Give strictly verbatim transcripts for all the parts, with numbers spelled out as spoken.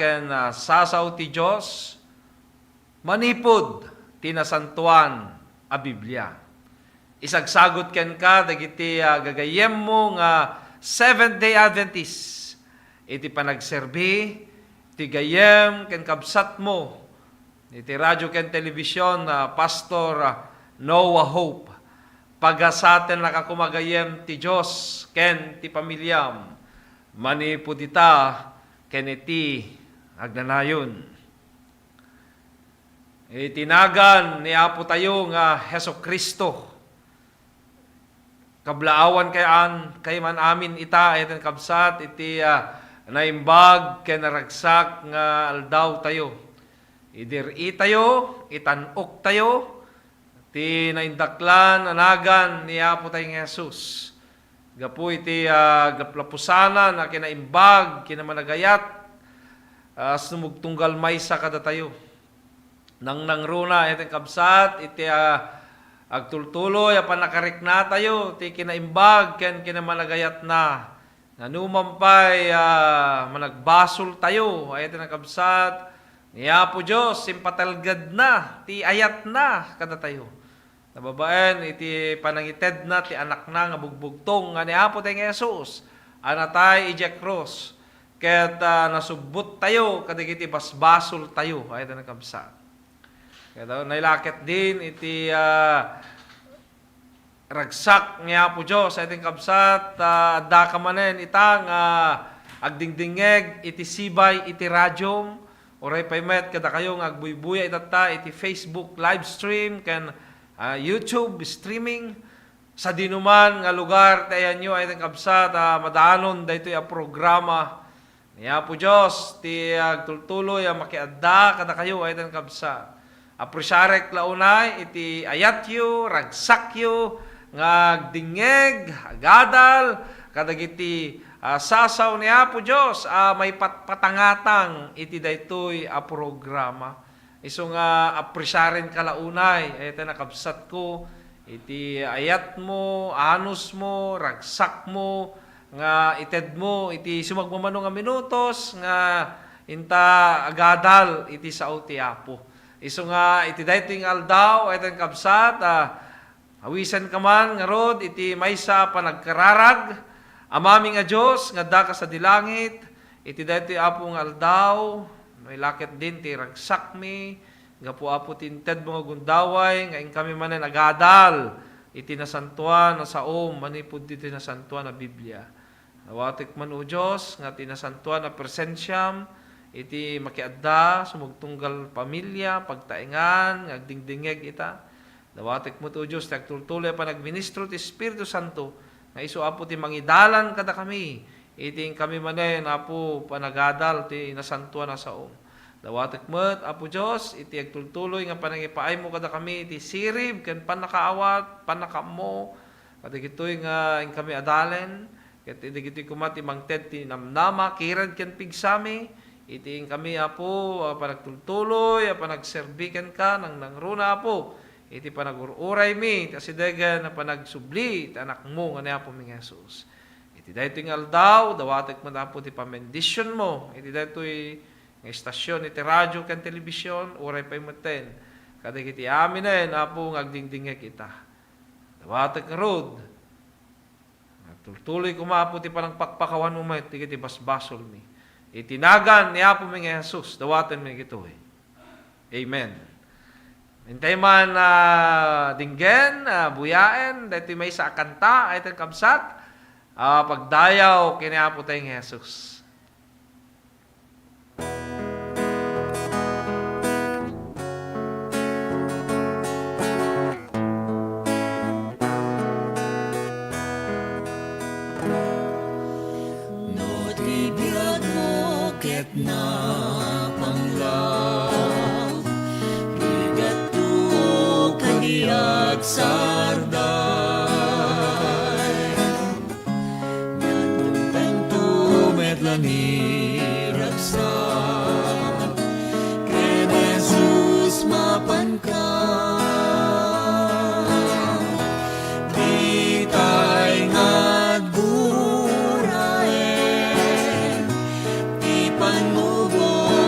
ken, ah, sasao ti Dios manipud ti nasantoan a Biblia. Isagsagut kenka dagiti, ah, gagayyemmo nga Seventh-day Adventist iti panagserbi ti gayyem ken kabsatmo iti radio ken television, ah, Pastor, ah, Noah Hope. Pagasatennaka koma gayyem ti Dios ken ti familiam manipud ita ken iti agnanayon. Iti nagan ni Apo tayo nga Jesu-Cristo, kablaawan kayan, kayaman amin ita, ayten kabsat, iti, ah, naimbag ken naragsak nga aldaw tayo. Idir-i tayo, itan-ok tayo, ti naindaklan a nagan ni Apo tayo nga Jesus. Gapu iti, ah, gaplapusanan a kinaimbag, kinamanagayat, ah, sumugtunggal maysa kadatayo. Nangnangruna, ayten kabsat, iti, ah, agtultuloy a pannakariknatayo, ti kinaimbag ken kinamanagayatna. Nanuman pay, ah, managbasol tayo, ayten a kabsat, ni Apo Dios, impatalgedna ti ayatna kadatayo. Nababaen iti panangitedna ti Anakna nga bugbugtong nga ni Apo tayo nga Jesus a natay idiay krus, ket, ah, nasubbot tayo kadagiti basbasol tayo, ayten a kabsat. Ket, ah, nailaket din iti, ah, ragsak ni Apo Dios, ayten kabsat, ah, addaka manen ita nga agdingdingngeg iti sibay iti radiom, uray pay met kadakayo nga agbuybuya itatta iti Facebook live stream ken, ah, YouTube streaming. Sadinoman nga lugar ti ayanyo, ayten kabsat, a madaanon daytoy a programa, ni Apo Dios ti agtultuloy a makiadda kadakayo, ayten kabsat. Apresiarek la unay iti ayatyo, ragsakyo, nga agdingngeg, agadal kadagiti, ah, sasao ni Apo Dios a maipatpatangatang iti daytoy a programa. Isu nga apresiarenka la unay, ayten a kabsatko, iti ayatmo, anusmo, ragsakmo, nga itedmo iti sumagmamano nga minutos nga inta agadal iti sao ti Apo. Isu nga iti daytoy nga aldaw, ayten kabsat, ah, awisenka man ngarud iti maysa a panagkararag. Amami nga Dios nga addaka sadi langit, iti daytoy Apo nga aldaw, mailaket din ti ragsakmi, gapu Apo ti intedmo nga gundaway, nga inkami manen agadal iti nasantoan a saom manipud iti nasantoan a Biblia. Dawatek man, O Dios, nga ti nasantoan a presensiam iti makiadda, sumugtunggal pamilia, pagtaengan, nga agdingdingngeg ita. Dawatek met, O Dios, ti agtultuloy a panagministro ti Espiritu Santo, nga isu, Apo, ti mangidalan kadakami, iti inkami manen, Apo, panagadal ti nasantoan a saom. Dawatek met, Apo Dios, iti agtultuloy nga panangipaaymo kadakami iti sirib ken pannakaawat, pannakaammo, kadagitoy nga inkami adalen, ket dagitoy koma ti mangted ti namnama, kired ken pigsami, iti inkami, Apo, a panagtultuloy, a panagserbi kenka, nangnangruna, Apo, iti panagur-uraymi, ti asidegen a panagsubli, ti Anakmo nga ni Apomi nga Jesus. Iti daytoy nga aldaw, dawatek met, Apo, ti pamendisionmo, iti daytoy nga istasion iti radio ken telebision, uray pay metten, kadagiti aminen, Apo, nga agdingdingngeg ita. Dawatek ngarud, agtultuloy koma, Apo, ti panangpakpakawanmo met dagiti basbasolmi. Iti nagan ni Apomi nga Jesus, dawatenmi dagitoy. Amen. Intay man, ah, dinggen, ah, buyaen, daytoy maysa a kanta, ayten kabsat, ah, pagdayaw ken ni Apo tayo nga Jesus. No ti biagmo ket napanglaw, rigatto kadi agsarday. Nagtungtangto met la ni ragsak, ken Jesus mapanka. Ditay nga agguraen ti pannubo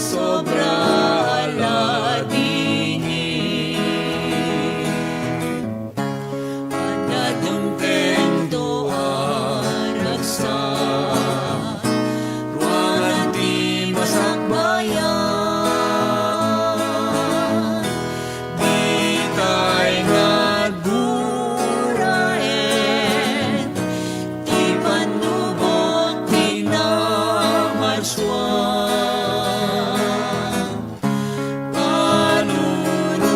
Sobra a ladingit. Adda dumtengto a ragsak. Ruangan ti masakbayan. Ditay nga agguraen ti pannubot ti namarsua. Panurotem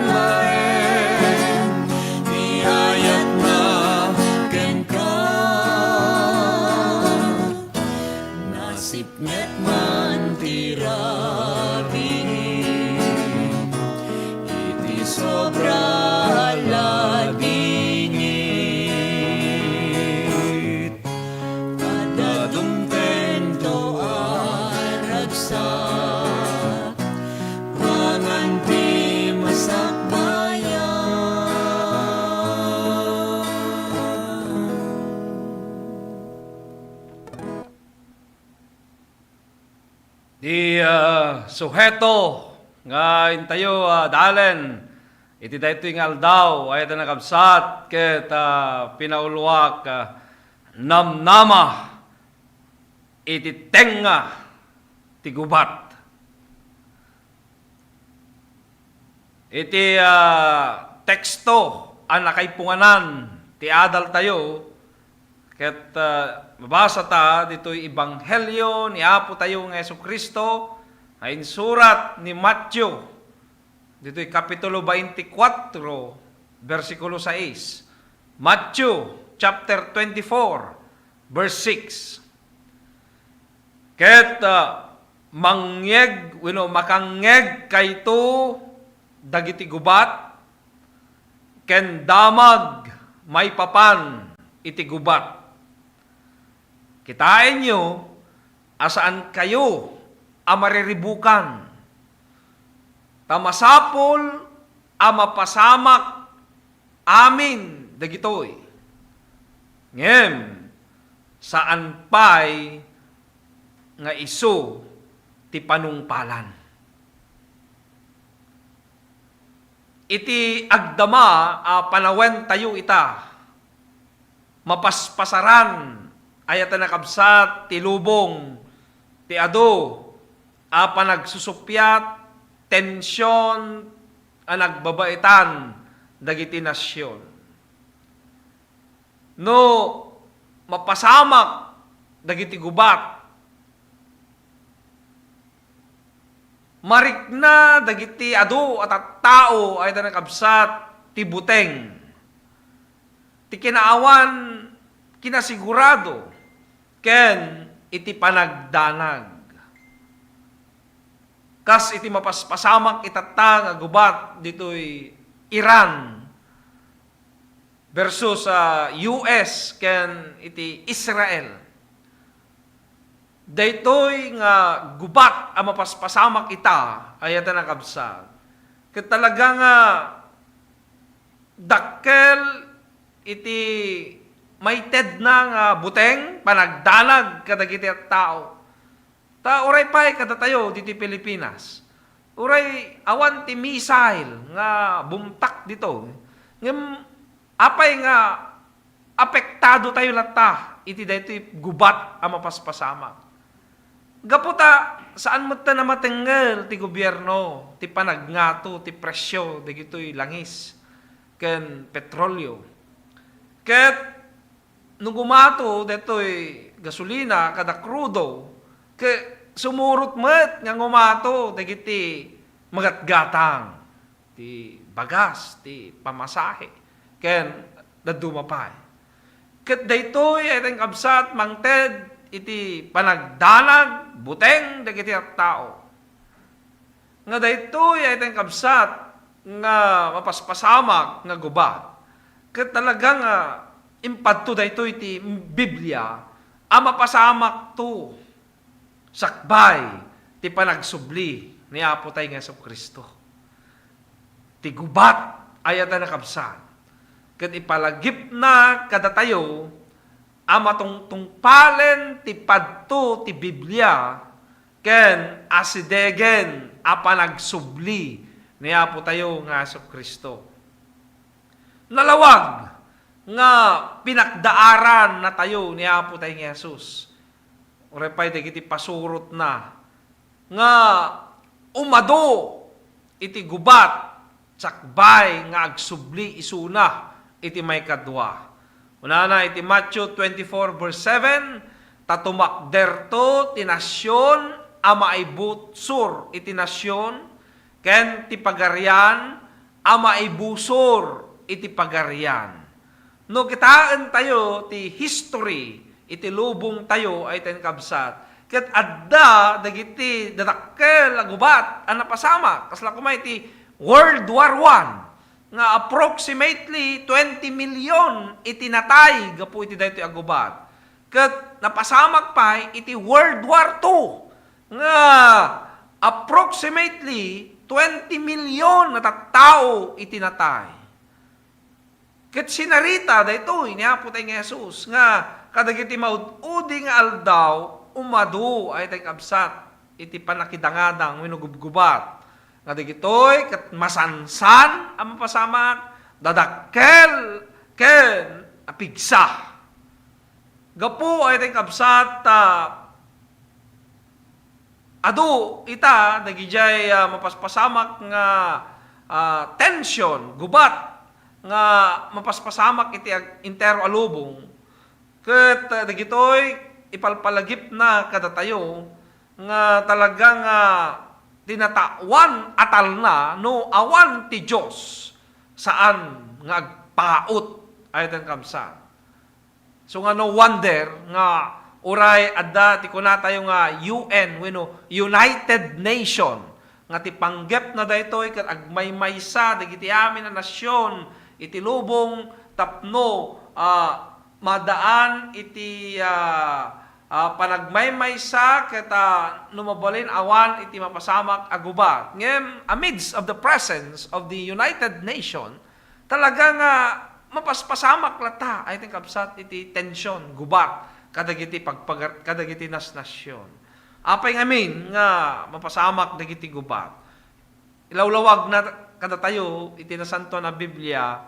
laeng ti ayatna kenka. Nasipnget man ti rabii iti sobra a ladingit. Adda dumtengto a ragsak, ruangan ti masakbayan. Ti, ah, suheto nga intayo, ah, dalen iti daytoy nga aldaw, ay iti nakabsat ket, ah, pinauluak, ah, namnama iti tengnga ti gubat. Iti, ah, teksto a nakaipunganan ti adaltayo, ket, ah, mabasa ta ditoy Ebanghelio ni Apo tayo nga Jesu-Cristo nga insurat ni Mateo, ditoy Kapitulo twenty-four, bersikulo sais. Mateo chapter twenty-four, verse six. Ket, ah, mangngeg wenno makangngegkayto dagiti gubat ken damag maipapan iti gubat. Kitaenyo a saankayo a mariribukan, ta masapul a mapasamak amin dagitoy. Ngem saan pay nga isu ti panungpalan. Iti agdama a panawentayo ita, mapaspasaran, ay ata nakabsat ti lubong ti adu a panagsusuppiat, tension a nagbabaetan dagiti nasion. No mapasamak dagiti gubat, marikna dagiti adu a tattao ay ita nakabsat ti buteng, ti kinaawan kinasigurado ken iti panagdanag. Kas iti mapaspasamak itatta nga gubat ditoy Iran versus, ah, U S ken iti Israel. Daytoy nga gubat a mapaspasamak ita, ay ita nakabsat, ket talaga nga dakkel iti maitedna nga buteng, panagdanag kadagiti tattao. Ta uray pay kadatayo ditoy Pilipinas, uray awan ti missile nga bumtak ditoy, ngem apay nga apektado tayo latta iti daytoy gubat a mapaspasamak? Gapu ta saan met ta namatengngel ti gobierno ti panagngato ti presio dagitoy langis ken petrolio. Ket no gumato daytoy gasolina kada krudo, ket sumurot met nga ngumato dagiti magatgatang, ti bagas, ti pamasahe, ken dadduma pay. Ket daytoy ay ita nakabsat mangted iti panagdanag buteng dagiti tattao. Nga daytoy ay ita nakabsat nga mapaspasamak nga gubat. Ket talaga nga impadto daytoy ti Biblia a mapasamakto sakbay ti panagsubli ni Apo tayo nga Jesu-Cristo. Ti gubat ay ita nakabsat, ket ipalagipna kadatayo a matungtungpalen ti padto ti Biblia ken asidegen a panagsubli ni Apo tayo nga Jesu-Cristo. Nalawag nga pinakdaaran natayo ni Apo tayo nga Jesus. Uray pay dagiti pasurotna nga umadu iti gubat sakbay nga agsubli isuna iti maikadua. Kunana iti Matthew twenty-four verse seven, "Ta tumakderto ti nasion a maibusor iti nasion, ken ti pagarian a maibusor iti pagarian." No kitaen tayo ti history iti lubong tayo ay ten kabsat, ket adda dagiti dadakkel a gubat a napasamak, kasla koma iti World War One, nga approximately twenty million iti natay gapu iti daytoy a gubat. Ket napasamak pay iti World War Two nga approximately twenty million a tattao iti natay. Ket sinarita daytoy ni Apo tayo nga Jesus nga kadagiti maud-udi nga aldaw, umadu ay tay kabsat iti pannakidangadang wenno gubgubat. Nga dagitoy ket masansan a mapasamak, dadakkel, ken apigsa. Gapu ay tay kabsat, ta adu ita dagidiay, ah, mapaspasamak nga, ah, tension, gubat nga mapaspasamak iti ag-, entero a lubong. Ket, ah, dagitoy ipalpalagipna kadatayo nga talaga nga tinatawan a talna no awan ti Dios, saan nga agpaut, ay ten kabsat. So nga no wonder nga uray adda ti kunatayo nga U N wenno United Nation nga ti panggepna daytoy ket agmaymaysa dagiti amin a nasion iti lubong tapno, ah, madaan iti, ah, ah, panagmaymaysa ket, ah, no mabalin awan iti mapasamak a gubat. Ngem amidst of the presence of the United Nation, talaga nga mapaspasamak latta, ay ten kabsat, iti tension, gubat, kadagiti pagpagar-, kadagiti nasnasion. Apay ngamin nga mapasamak dagiti gubat? Ilawlawag na kadatayo iti Nasantoan a Biblia,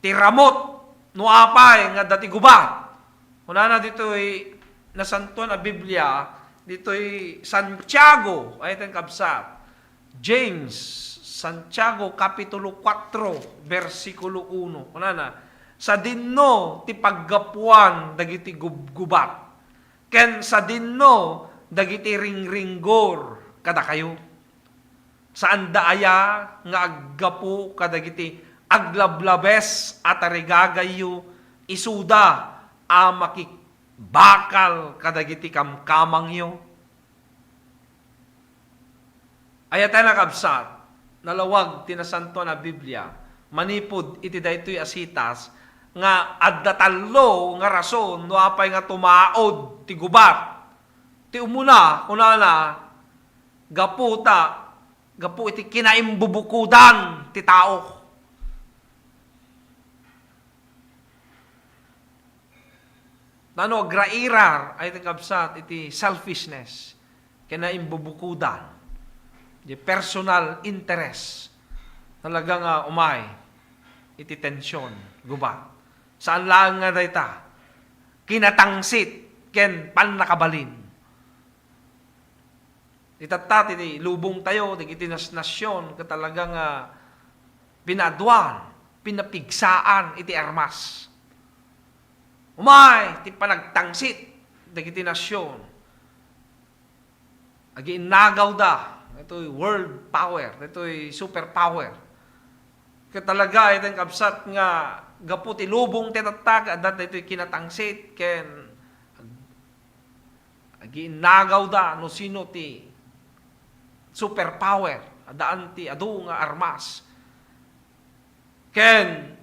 ti ramut no apay nga adda ti gubat. Kunana ditoy Nasantoan a Biblia, ditoy Santiago, ay ten kabsat. James, Santiago, Kapitulo kuatro, bersikulo uno. Kunana, "Sadinno ti paggapuan dagiti gubgubat, ken sadinno dagiti ringringgor kadakayo. Saanda aya nga aggapu kadagiti aglablabes a tarigagayyo, isuda a makibakal kadagiti kamkamangyo?" Ay-ayatennak, kabsat, nalawag ti Nasantoan a Biblia manipud iti daytoy a sitas nga adda tallo nga rason no apay nga tumaud ti gubat. Ti umuna, kunana, gapu ta, gapu iti kinaimbubukodan ti tao. Nano agrairar ay ti kabsat iti selfishness, kinaimbubukodan, di personal interest. Talaga nga umay iti tension, gubat. Saan laeng nga dayta, kinatangsit ken pannakabalin. Itatta ti lubong tayo, dagiti nas-, nasion, ket talaga nga pinaaduan, pinapigsaan iti armas. Umay ti panagtangsit dagiti nasion. Agiinnagawda, daytoy world power, daytoy superpower. Ket talaga, ay ten kabsat nga gapu ti lubong ti tatta, adda daytoy kinatangsit, ken agiinnagawda no sino ti superpower, addaan ti adu nga armas. Ken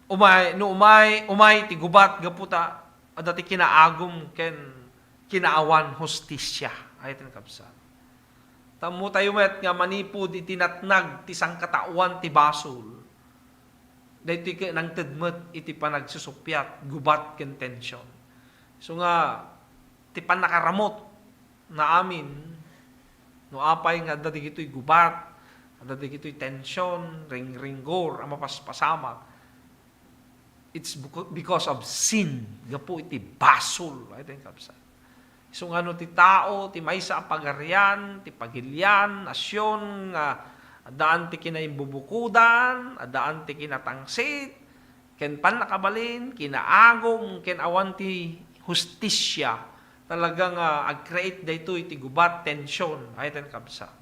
umay, no umay, umay ti gubat gapu ta adda ti kinaagum ken kinaawan hustisia. Ay ten kabsat. Tammo tayo met nga manipud iti natnag ti sangkataoan ti basol. Daytoy ket nangted met iti panagsusuppiat, gubat ken tension. So nga, ti pannakaramut na amin, No apay nga adda dagitoy gubat, adda dagitoy tension, ringringgor a mapaspasamak, it's beca-, because of sin, gapu iti basol, ay, ten kabsat. Isu nga no ti tao, ti maysa a pagarian, ti pagilian, nasion, nga addaan ti kinaimbubukodan, addaan ti kinatangsit, ken pannakabalin, kinaagum, ken awan ti hustisia, talaga nga ag-create daytoy ti gubat, tension, ay, ten kabsat.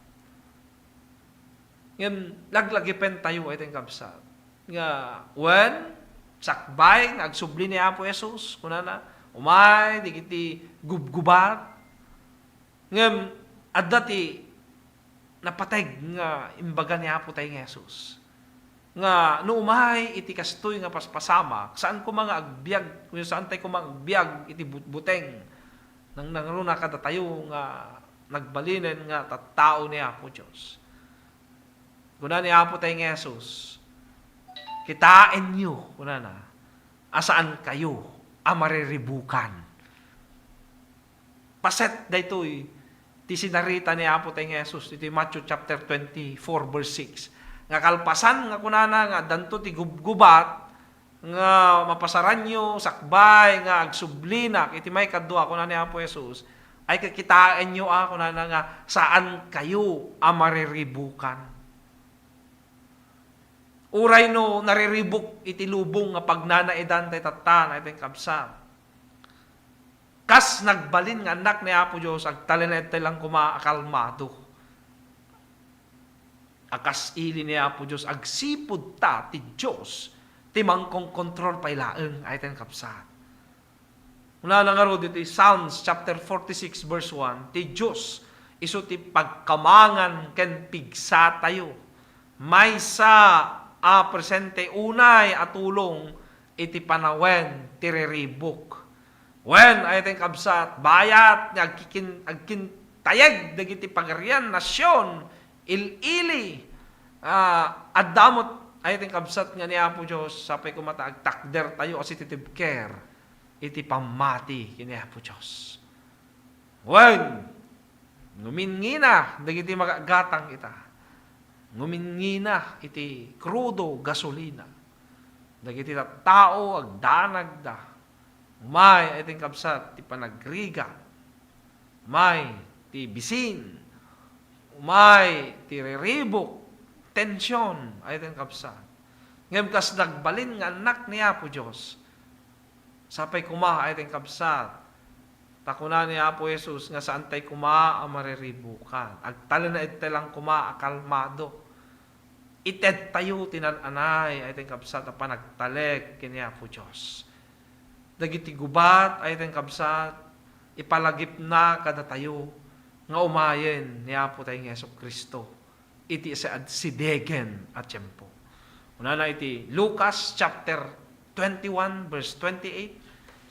Ngem laglagipentayo, ay, ten kabsat, nga wen, sakbay nga agsubli ni Apo Jesus, kunana, umay dagiti gubgubat. Ngem adda ti napateg nga imbaga ni Apo tayo nga Jesus, nga no umay iti kastoy nga paspasamak, saan koma nga agbiag, wenno saan tayo koma agbiag iti butbuteng. Nangnangruna kadatayo nga nagbalinen nga tattao ni Apo Dios. Kuna ni Apo tayo nga Jesus, "Kitaenyo," kunana, "a saankayo a mariribukan." Paset daytoy ti sinarita ni Apo tayo nga Jesus iti Matthew chapter twenty-four, verse six, nga kalpasan nga kunana nga addanto ti gubgubat, nga mapasaranyo sakbay nga agsublinak iti maikadua, kuna ni Apo Jesus, ay kakitaenyo a, kunana nga, saankayo a mariribukan. Uray no nariribuk iti lubong nga pagnanaedan tay tatta, ay, ten kabsat, kas nagbalin nga annak ni Apo Dios, agtalinaed tay lang koma a kalmado. A kas ili ni Apo Dios, agsipud ta ti Dios ti mangkonkontrol pay laeng, ay, ten kabsat. Kunana ngarud iti Psalms chapter forty-six, verse one, ti Dios isu ti pagkamangan ken pigsatayo. Maysa a presente unay a tulong iti panawen ti riribuk. Wen, ay, ten kabsat, bayat nga agkikin-, agkintayeg dagiti pagarian, nasion, il-ili, ah, adda met, ay, ten kabsat, nga ni Apo Dios, sapay koma ta agtakdertayo a sititibker iti pammati ken ni Apo Dios. Wen, nguminngina dagiti magagatang ita. Nguminngina iti krudo, gasolina. Dagiti tattao agdanagda. Umay, ay, ten kabsat, ti panagrigat. Umay ti bisin. Umay ti riribuk, tension, ay, ten kabsat. Ngem kas nagbalin nga annak ni Apo Dios, sapay koma, ay, ten kabsat, ta kuna ni Apo Jesus nga saan tay koma a mariribukan. Agtalinaed tay lang koma a kalmado. Ited tayo ti nan-anay, ay, ten kabsat, a panagtalek ken ni Apo Dios. Dagiti gubat, ay, ten kabsat, ipalagipna kadatayo nga umayen ni Apo tayo nga Jesu-Cristo iti sa-, sidegen a tiempo. Kunana iti Lucas chapter twenty-one, verse twenty-eight,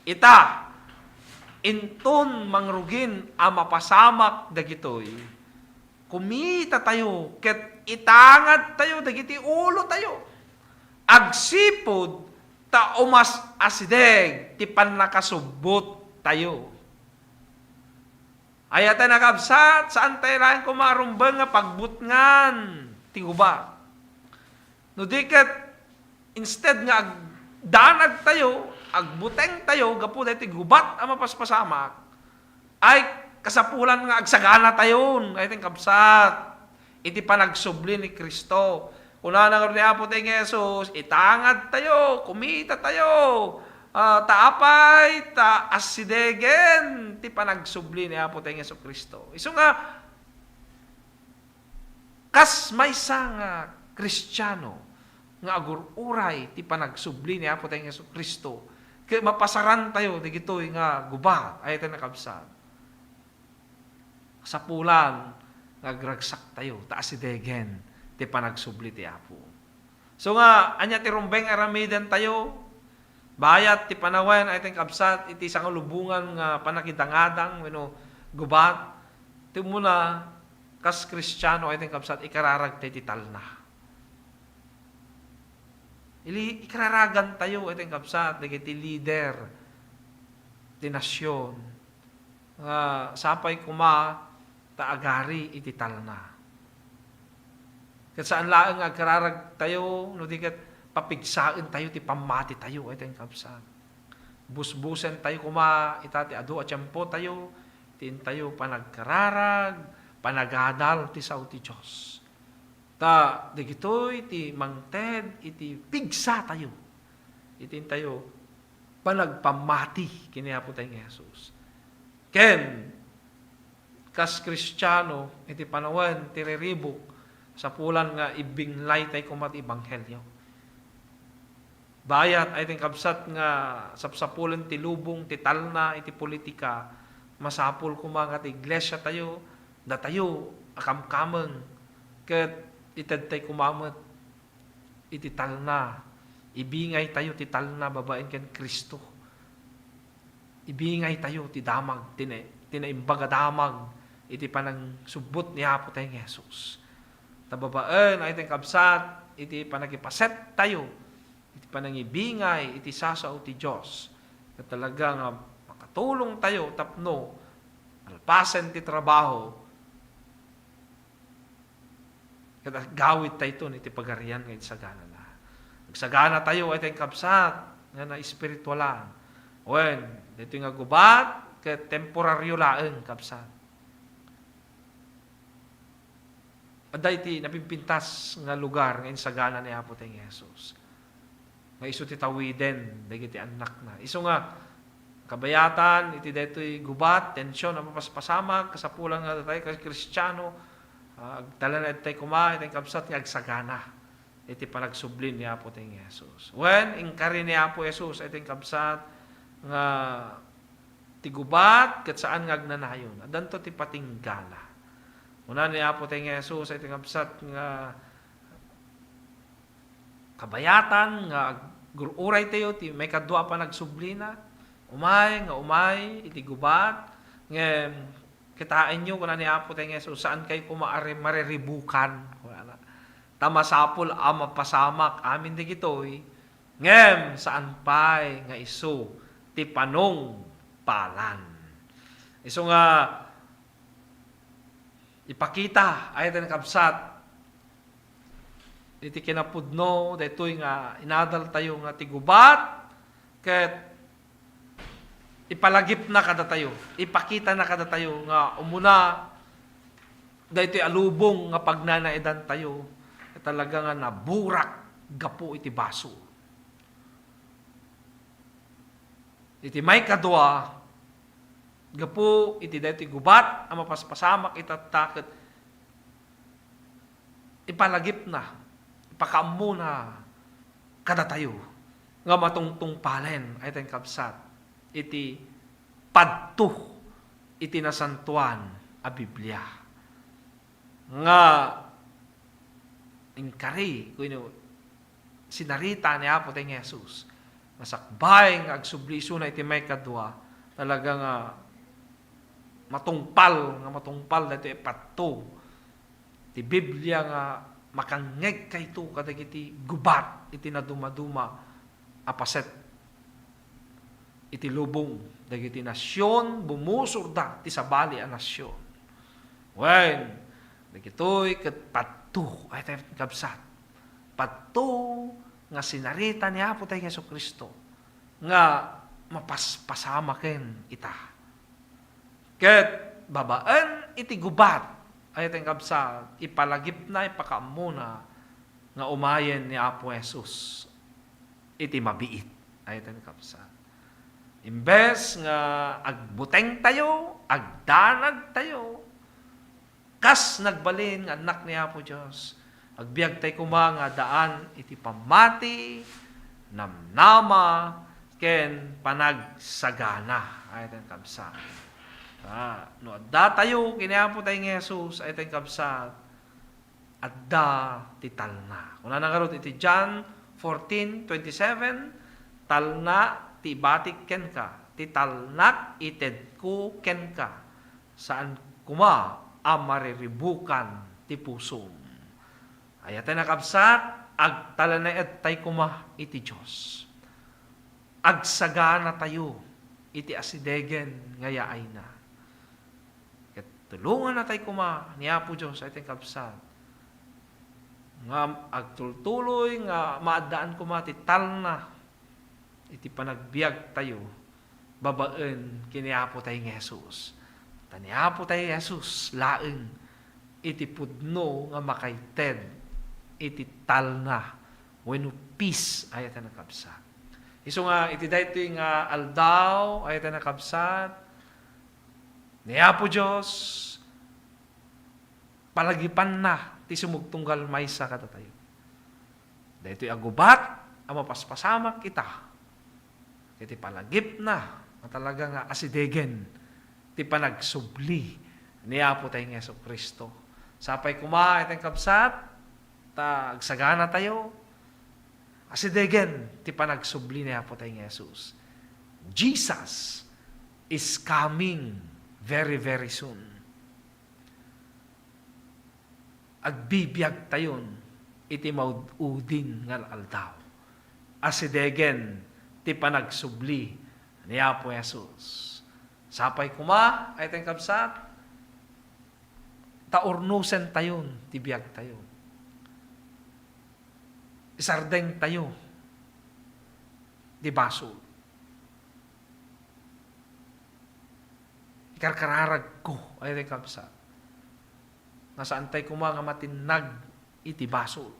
"Ita, inton mangrugin a mapasamak dagitoy, kumitatayo ket itangadtayo dagiti ulotayo. Agsipud ta umas-asideg ti pannakasubbottayo." Ay, ata nakabsat, saan tayo laeng koma a rumbeng nga pagbutngan ti gubat. No di ket, instead nga agdanag tayo, agbuteng tayo, gapu daytoy gubat a mapaspasamak, ay, kasapulan nga agsagana tayon, ay, ten kabsat, iti panagsubli ni Cristo. Kunana ngarud ni Apo tayo nga Jesus, "Itangad tayo, kumita tayo, ah, ta apay, ta asidegen ti panagsubli ni Apo tayo nga Jesu-Cristo." Isu nga, kas maysa nga Kristiano nga agur-uray ti panagsubli ni Apo tayo nga Jesu-Cristo, ket mapasaran tayo dagitoy nga gubat, ay, ten nakabsat. Kasapulan nga agragsak tayo ta asidegen ti panagsubli ti Apo. So nga, ania ti rumbeng aramiden tayo? Bayat ti panawen, ay, ten kabsat, iti sangalubongan nga pannakidangadang wenno gubat. Ti umuna, kas Kristiano, ay, ten kabsat, ikararag tayo ti talna. Ili-, ikararagan tayo, ay, ten kabsat, dagiti lider ti nasion. Nga sapay koma ta agari iti talna. Ket saan laeng nga agkararagtayo, no di ket papigsaentayo ti pammatitayo, ay ten kabsat. Busbusentayo koma ita ti adu a tiempotayo, ti intayo panagkararag, panagadal ti sao ti Dios. Ta dagitoy ti mangted iti pigsatayo, iti intayo panagpammati ken ni Apo tayo nga Jesus. Ken kas Kristiano, iti panawen ti riribuk, sapulan nga ibinglaytay koma ti ebanghelio. Bayat ay ten kabsat nga sapsapulen ti lubong ti talna iti politika, masapul koma nga ti iglesiatayo, datayo a kamkameng, ket itedtay koma met iti talna. Ibingaytayo ti talna babaen ken Cristo. Ibingaytayo ti damag, ti na-, ti naimbag a damag iti panangsubbot ni Apo tayo nga Jesus. Ta babaen ay ten kabsat iti panagipasettayo iti panangibingay iti sasao ti Dios. Ket talaga nga makatulongtayo tapno malpasen ti trabaho, ket aggawidtayton iti Pagarian nga insaganana. Agsaganatayo ay ten kabsat nga naespiritualan. Wen, daytoy nga gubat ket temporario laeng, kabsat. Adda iti napimpintas nga lugar nga insagana ni Apo tayo nga Jesus, nga isu ti tawiden dagiti annakna. Isu nga kabayatan iti daytoy gubat, tension a mapaspasamak, kasapulan nga datayo kas Kristiano, ah, agtalnaedtay koma iti kabsat nga agsagana iti panagsubli ni Apo tayo nga Jesus. Wen, inkari ni Apo Jesus iti kabsat nga ti gubat ket saan nga agnanayon. Addanto ti patinggana. Kuna ni Apo tayo nga Jesus iti kabsat nga kabayatan nga ag-, ur-uraytayo ti maikadua a panagsublina. Umay nga umay iti gubat, ngem kitaenyo, kuna ni Apo tayo nga Jesus, saankayo koma a re-, mariribukan, kunana. Ta masapul a mapasamak amin dagitoy, ngem saan pay nga isu ti panungpalan. Isu nga ipakita, ay, ten kabsat, iti kinapudno, daytoy nga inadaltayo nga ti gubat, ket ipalagipna kadatayo, ipakitana kadatayo nga umuna daytoy a lubong nga pagnanaedantayo, talaga nga naburak gapu iti basol. Iti maikadua, gapu iti daytoy gubat a mapaspasamak itatta ket ipalagipna, ipakaammona kadatayo nga matungtungpalen, ay ten kabsat, iti padto iti nasantoan a Biblia. Nga inkari, kuno, sinarita ni Apo tayo nga Jesus. Masakbay nga agsubli isuna iti maikadua, talaga nga matungpal, nga matungpal daytoy ipatto ti Biblia nga makangngegkayto kadagiti gubat iti nadumaduma a paset iti lubong dagiti nasion, bumusorda ti sabali a nasion. Wen, dagitoy ket padto, ay, kabsat. Padto nga sinarita ni Apo tayo Jesu-Cristo nga mapaspasamaken ita. Ket babaen iti gubat, ay, ten kabsat, ipalagipna, ipakaammona nga umayen ni Apo Jesus iti mabiit. Ay, ten kabsat. Imbes nga agbutengtayo, agdanagtayo, kas nagbalin nga annak ni Apo Dios, agbiagtay koma nga addaan iti pammati, namnama, ken panagsagana. Ay, ten kabsat. Ah, no adda tayo ken ni Apo tayo nga Jesus, ay, ten kabsat, adda ti talna. Kunana ngarud iti John fourteen twenty-seven, "Talna ti ibatik kenka, ti talnak itedko kenka, saan koma a mariribukan ti pusom." Ay, ten kabsat, agtalnaedtay koma iti Dios. Agsaganatayo iti asidegen nga yaayna. Ket Tulongannatay koma ni Apo Dios, ay ten kabsat, nga agtultuloy nga maaddaan koma ti talna iti panagbiagtayo babaen ken ni Apo tay nga Jesus. Ta ni Apo tay nga Jesus laeng iti pudno nga makaited iti talna wenno peace, ay ten kabsat. Isu nga iti daytoy nga aldaw, ay ten kabsat, ni Apo Dios, palagipanna ti sumugtunggal maysa kadatayo. Daytoy a gubat a mapaspasamak ita, iti palagipna nga talaga nga asidegen ti panagsubli ni Apo tay nga Jesu-Cristo. Sapay koma, ay ten kabsat, ta agsaganatayo, asidegen ti panagsubli ni Apo tay nga Jesus. Jesus is coming very, very soon. Agbibiagtayon iti maud-udin nga aldaw. Asidegen ti panagsubli ni Apo Jesus. Sapay koma, ay ten kabsat, ta urnosentayon ti biagtayo. Isardengtayo ti basol. Ikarkararagko, ay ten kabsat, nga saantay koma nga matinnag iti basol.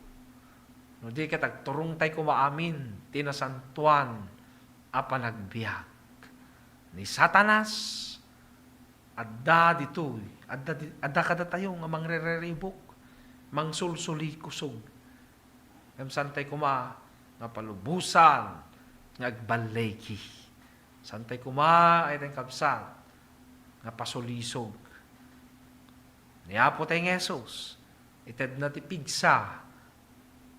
No di ket agturongtay koma amin ti nasantoan a panagbiag. Ni Satanas, adda ditoy, adda di-, adda kadatayo nga mangrererebok, mangsulsulikusog. Ngem saantay koma nga palubosan nga agballigi. Saantay koma, ay ten kabsat, nga pasulisog. Ni Apo tay nga Jesus, itedna ti pigsa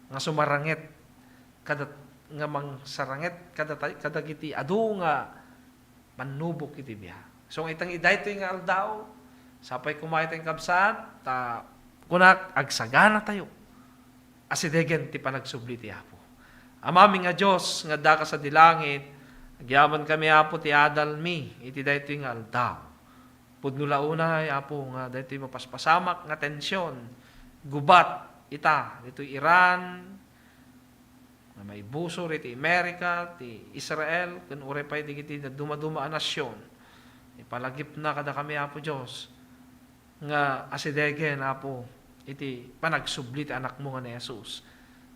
nga sumaranget kada, nga mangsaranget kada tay-, kadagiti adu nga mannubok iti biag. So, itang idaytoy nga aldaw, sapay koma, ay ten kabsat, ta kunak, agsaganatayo. Asidegen ti panagsubli ti Apo. Amami nga Dios nga addaka sadi langit, agyamankami, Apo, ti adalmi iti daytoy nga aldaw. Pudno la unay, Apo, nga daytoy mapaspasamak nga tension, gubat ita, ditoy Iran, nga maibusor iti Amerika, ti Israel, ken uray pay dagiti dadduma-duma a nasion. Ipalagipna kadakami, Apo Dios, nga asidegen, Apo, iti panagsubli ti Anakmo nga ni Jesus.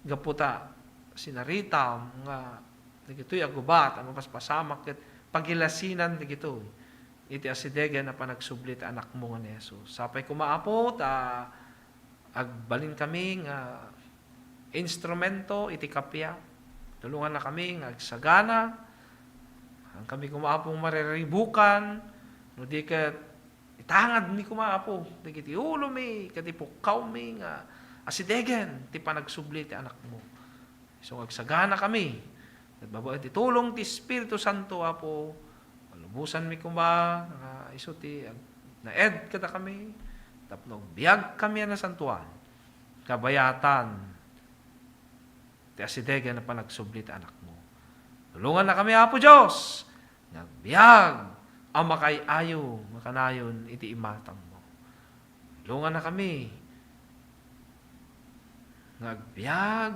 Gapu ta sinaritam nga dagitoy a gubat a mapaspasamak ket pagilasinan dagitoy iti asidegen a panagsubli ti Anakmo nga ni Jesus. Sapay koma, Apo, ta agbalinkami nga instrumento iti kappia. Tulongannakami nga agsagana. Saankami koma, Apo, mariribukan, no di ket itangadmi koma, Apo, dagiti ulomi ket ipukkawmi nga asidegen ti panagsubli ti Anakmo. Isu nga agsaganakami ket babaen ti tulong ti Espiritu Santo, Apo, palubosanmi koma nga isu ti ag-, naed kadakami tapno agbiagkami a nasantoan, kabayatan ti asidegen a panagsubli ti Anakmo. Tulongannakami, Apo Dios, nga agbiag a makaay-ayo nga kanayon iti imatangmo. Tulongannakami nga agbiag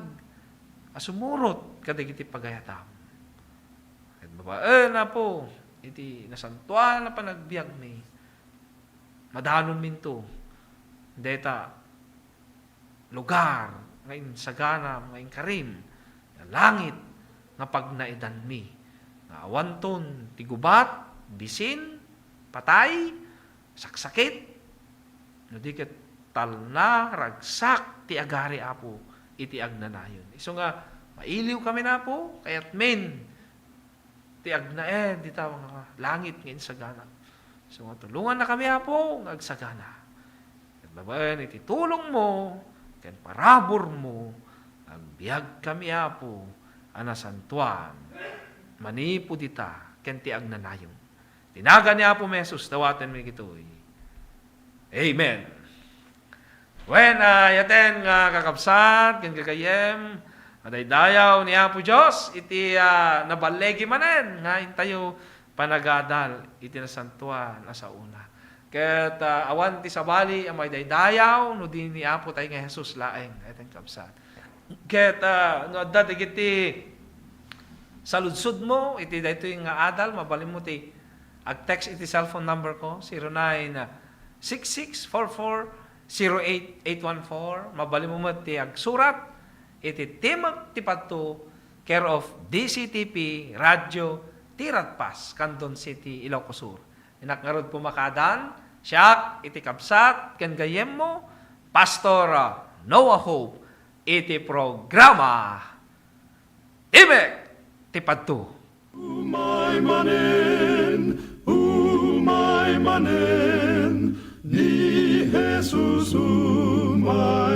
a sumurot kadagiti pagayatam. Ket babaen, Apo, iti nasantoan a panagbiagmi, madanonminto dayta lugar nga insaganam, nga inkarim, nga langit nga pagnaedanmi, nga awanton ti gubat, bisin, patay, saksakit, no di ket talna, ragsak ti agari, Apo, iti agnanayon. Isu nga mailiwkamin, Apo, kayatmin ti agnaed dita nga langit nga insagana. Isu nga tulongannakami, Apo, nga agsagana. Ket babaen iti tulongmo ken paraburmo, agbiagkami, Apo, a nasantoan manipud ita ken ti agnanayon. Ti nagan ni Apo Jesus, dawatenmi dagitoy. Amen. Wen, ah, ayaten nga kakabsat ken gagayyem, madaydayaw ni Apo Dios iti, ah, naballigi manen nga intayo panagadal iti nasantoan a saona. Ket, ah, awan ti sabali a maidaydayaw no di ni Apo tayo nga Jesus laeng, ket, kabsat. Ket, ah, no adda dagiti saludsodmo iti daytoy nga adal, mabalinmo ti ag-text iti cellphone number ko, zero nine six six four four zero eight eight one four. Mabalinmo met ti agsurat iti Timek ti Padto, care of D C T P Radio Tiratpas, Candon City, Ilocos Sur. Innak ngarud pumakadan, siak iti kabsat ken gayyemmo, Pastor Noah Hope, iti programa Timek ti Padto. Umay manen, umay manen, ni Jesus umay.